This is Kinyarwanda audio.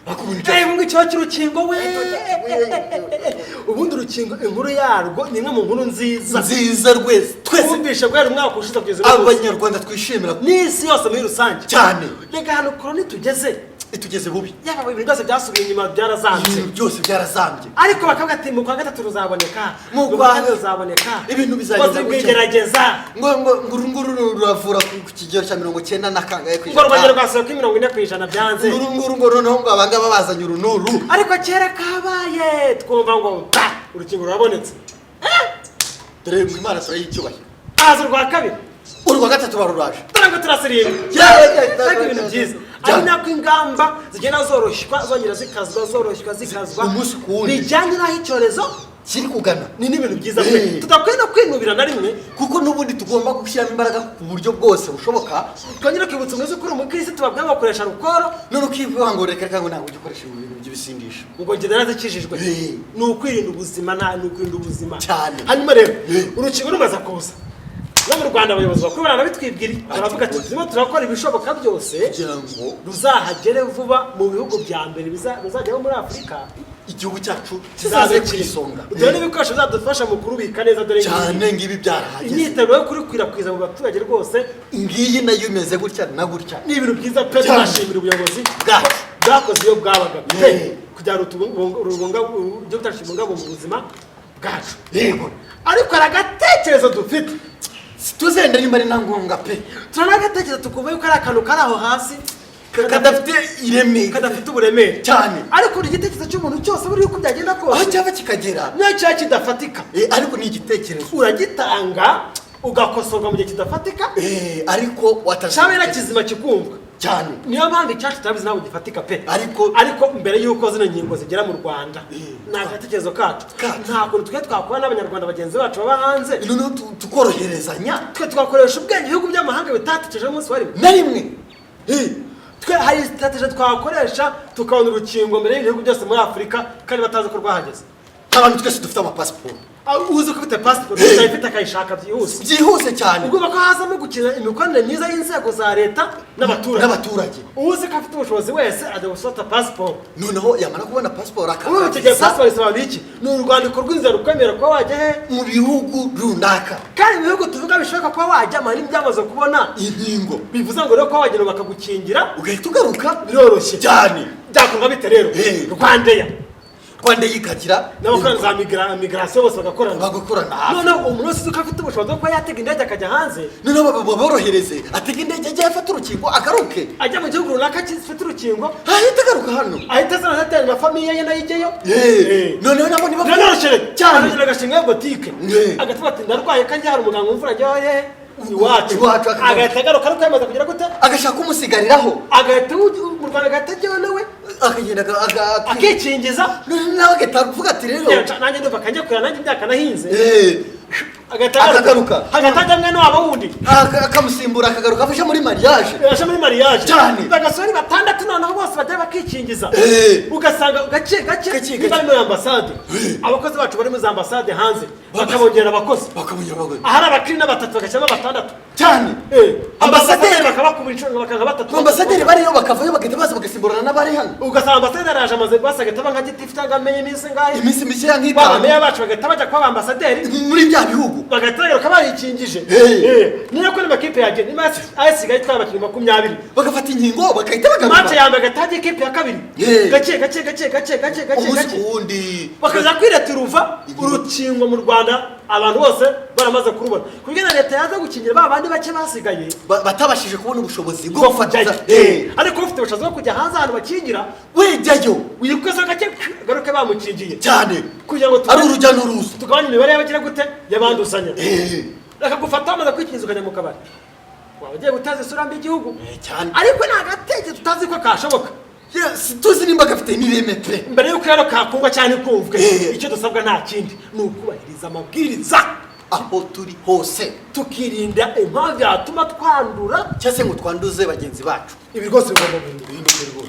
Bakubona. Eh, ngo ikibazo cy'urukingo we, ubundi urukingo, inkuru yarwo ni imwe mu nkuru nziza Nziza rwese twese twumvishe guhera umwaka ushize kugeza uyu munsi. Abanyarwanda twishimira N'isi yose muri rusange. Cyane. Reka, hano korona tugeze Itugeze bubi. Yaba ibintu byose byasubiye inyuma, byarazambye. Ibintu byose byarazambye. Ariko bakavuga ati mu kwa gatatu ruzaboneka, Mu mu kwa kwa kane ruzaboneka, Ibintu bizagenda bose gutya. bwigerageza. Ngo uru nguru ruravura ku kigero cya 90 na kangahe ku Ngo rwongera ijana. rwasaba kuri 40% byanze. Uru nguru ngo noneho ngo abangaba bazanye uru n'uru. Ariko kera kabaye twumva ngo ba urukingo rurabonetse. Dore ngo Imana turayicyubahiro. Haza urwa kabiri. Urwa gatatu baruraje. Dore ngo turasirimba. Yeah. Ariko ibintu byiza ari nako ingamba zigenda zoroshywa, zongera zikazwa, zoroshywa, zikazwa Umunsi ku wundi. bijyanye n'aho icyorezo kiri kugana. Ni n'ibintu byiza pe. Tudakwiye no kwinubira na rimwe. Kuko n'ubundi tugomba gushyiramo imbaraga ku buryo bwose bushoboka. Twongere kwibutsa umuzi ko uri umukirisitu, babwira ngo bakoresha alcool. None ukivuga ngo reka reka, ngo ntabwo ujya ukoresha ibintu by'ibisindisha. Ngo njye narazikijijwe. Ni ukwirinda ubuzima, nta ni ukwirinda ubuzima. Cyane. Hanyuma rero urukingo rumaze kuza no mu Rwanda, abayobozi bakuru baranabitwibwira, baravuga ati turimo turakora ibishoboka byose kugira ngo ruzahagere vuba mu bihugu bya mbere bizajyaho muri Afurika. Igihugu cyacu kizaze kizaze ku isonga. Dore n'ibikoresho bizadufasha mu kurubika neza, dore ngibi. Cyane, ngibi byarahageze. Imyiteguro yo kurikwirakwiza mu baturage rwose Ngiyi nayo imeze gutya na gutya. Ni ibintu byiza pe. Cyane. Turashimira ubuyobozi bwacu bwakoze iyo bwabaga pe kugira ngo igihugu cyacu kibungabunge ubuzima bwacu. Ariko hari agatekerezo dufite. Tuzenda nimba ari na ngombwa pe. Turanagatekereza, tukumva yuko ari akantu kari aho hasi kadafite ireme, kadafite uburemere. Cyane. Ariko buri gitekerezo cy'umuntu cyose, buriya uko byagenda aho kose, cyava kikagera, niyo cyaba kidafatika, ariko ni igitekerezo. Uragitanga ugakosorwa mu gihe kidafatika. Ariko wataje Cyaba na kizima kikumvwa. Cyane. Niyo mpamvu icyacu turabizi ntabwo gifatika pe. Ariko Ariko mbere y'uko zino nkingo zigera mu Rwanda, ni agatekerezo kacu. Kacu. Nta kuntu twe twakora n'Abanyarwanda bagenzi bacu baba hanze, noneho tukoroherezanya, twe tugakoresha ubwenge ibihugu by'amahanga bitatekerejeho umunsi wa rimwe? Na rimwe. Twe hari strategy twakoresha tukabona urukingo mbere y'ibihugu byose muri Afurika kandi batazi ko rwahageze. Abantu twese dufite amapasiporo. Aho uzi ko ufite pasiporo, utayifite akayishaka byihuse. Byihuse cyane. Ugomba ko hazamo gukina imikoranire myiza y'inzego za leta n'abaturage. N'abaturage. Uzi ko afite ubushobozi wese ajya gufata pasiporo. Noneho yamara kubona pasiporo Ubu icyo gihe akaza pasiporo isobanura iki? Ni urwandiko rw'inzira rukwemerera kuba wajya he? Mu bihugu runaka. Kandi mu bihugu tuvuga bishoboka kuba wajyamo hari n'ibyamaze kubona inkingo. Bivuze ngo rero kuba wagenda bakagukingira ugahita ugaruka biroroshye. Cyane. Byakorwa bite rero? RwandAir. Rwanda yikagira N'abakora za migration bose bagakorana. Bagakorana hafi. Noneho umuntu wese uzi ko afite ubushobozi bwo kuba yatega indege akajya hanze, noneho baborohereze, atega indege ajya afata urukingo agaruke. Ajya mu gihugu runaka gifite urukingo, ahita agaruka hano. Ahita azana atera na famille ye nayo ijyeyo. Noneho nabo niba Biroroshye. Cyane. Aragenda agashinga botike, agatuba ati ndarwaye kandi hari umuganga w'imvura, ajya hehe? Iwacu. Iwacu, akagaruka. Agahita agaruka ariko yamaze kugira gute? Agashaka umusigariraho. Agahita mu Rwanda, agahita ajyayo nawe, akagenda akikingiza. Noneho nawe agahita avuga ati rero Nanjye ndumva kanjye kurera, nanjye imyaka nahinze. Agahita Akagaruka. Hagahita ajya mwene wabo wundi. Akamusimbura, akagaruka afashe muri mariage. Yaje muri mariage. Cyane. Bagasora batandatu, noneho bose bajya bakikingiza. Ugasanga gake gake, Gake niba gake. ari muri ambasade, abakozi bacu bari muri za ambasade hanze bakabongera abakozi. Bakabongera abakozi. Ahari abakirina batatu bagashyiramo batandatu. Cyane. Ambasaderi bakabakubira inshuro bakanga batatu. Ambasaderi bariyo bakavayo, bagahita baza bagasimburana n'abari hano. Ugasanga ambasaderi araje, amaze basi agahita aba nka gitifu cyangwa amenye iminsi ngahe. Iminsi mikeya nk'itanu. Bameya bacu bagahita bajya kuba ambasaderi muri bya bihugu, bagahita bagaruka barikingije. Niyo ko n'amakipe yagiye, niba AS Kigali itwara abakinnyi 20, bagafata inkingo bagahita match bagaruka. ya mbere agahita hajya ikipe ya kabiri. Gake gake gake gake gake gake Umunsi gake ku wundi. Bakaza kwireta uruva urukingo mu Rwanda, abantu bose baramaze kurubona, ku buryo na leta yaza gukingira ba bandi bake basigaye batabashije kubona ubushobozi bwo bwo gufata. kujyayo. Ariko ufite ubushobozi bwo kujya hanze ahantu bakingira, wejyayo. wikoze gake, garuke bamukingiye. Cyane. Kugira ngo ari urujya n'uruza, tugabanye imibare y'abagira gute, y'abanduzanya. Bakagufata wamaze kwikingiza, ukajya mu kabari, waba ugiye gutaza isura mbi y'igihugu. Cyane. Ariko ni agatekerezo tutazi ko kashoboka. Yes, tuzi nimba gafite n'ireme pe. Mbere y'uko rero kakungwa cyane kumvwe, icyo dusabwa nta kindi, ni ukubahiriza amabwiriza aho turi hose, tukirinda impamvu yatuma twandura cyangwa se ngo twanduze bagenzi bacu. Ibi rwose bigomba guhinduka. Bihinduke rwose.